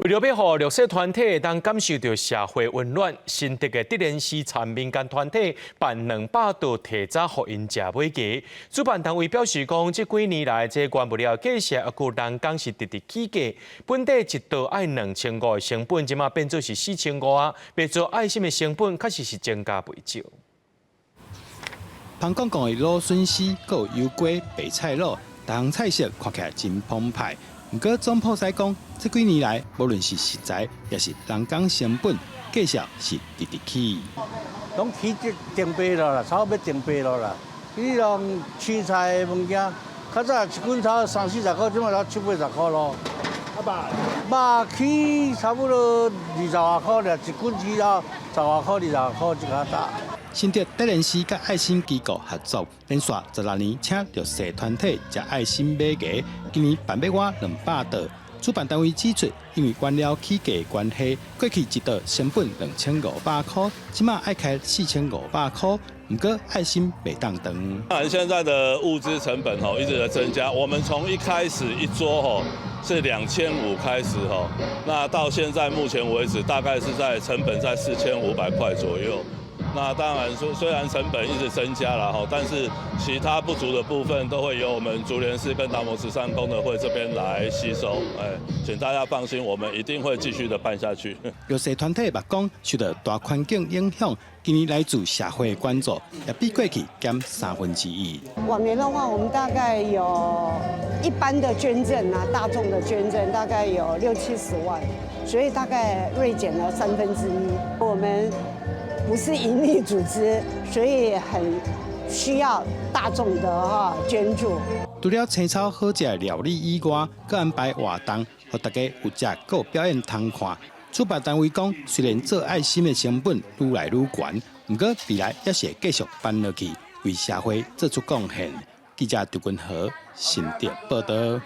為著欲予弱勢團體會當感受著社會溫暖，新竹的德蓮師參民間團體辦200桌提早予𪜶食尾牙。主辦單位表示講，這幾年來這原物料價格抑閣人工是直直起價，本底一桌愛2500的成本，這馬變做是4500啊，欲做愛心的成本確實是增加袂少。芳公公的蘆筍絲，閣有油瓜、白菜滷，逐項菜色看起來真澎湃。毋過總鋪師講，這幾年來，無論是食材，抑是人工成本，價數是直直起。攏起這成倍了啦，差不多欲成倍了啦。你講青菜的物件，較早一斤差三四十箍，這馬才七八十箍囉。啊肉，肉起差不多二十外箍爾，一斤起到十外箍、二十外箍這較大。新竹德蓮師佮愛心機構合作，連續16年請弱勢團體食愛心尾牙，今年辦欲倚200桌。主辦單位指出，因為原料起價關係，過去一桌成本2500箍，這馬愛開4500箍。毋過愛心袂當斷。當然，現在的物資成本吼一直在增加。我們從一開始一桌吼是2500開始吼，那到現在目前為止，大概是在成本在4500塊左右。那當然，雖然成本一直增加了哈，但是其他不足的部分都會由我們竹蓮寺跟達摩慈善功德會這邊來吸收。哎，請大家放心，我們一定會繼續的辦下去。弱勢團體嘛講，受到大環境影響，今年來自社會捐助也比過去減1/3。往年的話，我們大概有一般的捐贈啊，大眾的捐贈大概有六七十萬，所以大概銳減了1/3。我們不是營利組織，所以很需要大眾的哈捐助。除了青草好食的料理以外，閣安排活動，予大家有食閣有表演通看。主辦單位講，雖然做愛心的成本愈來愈懸，毋過未來猶是會繼續辦落去，為社會做出貢獻。記者張君和新竹報導。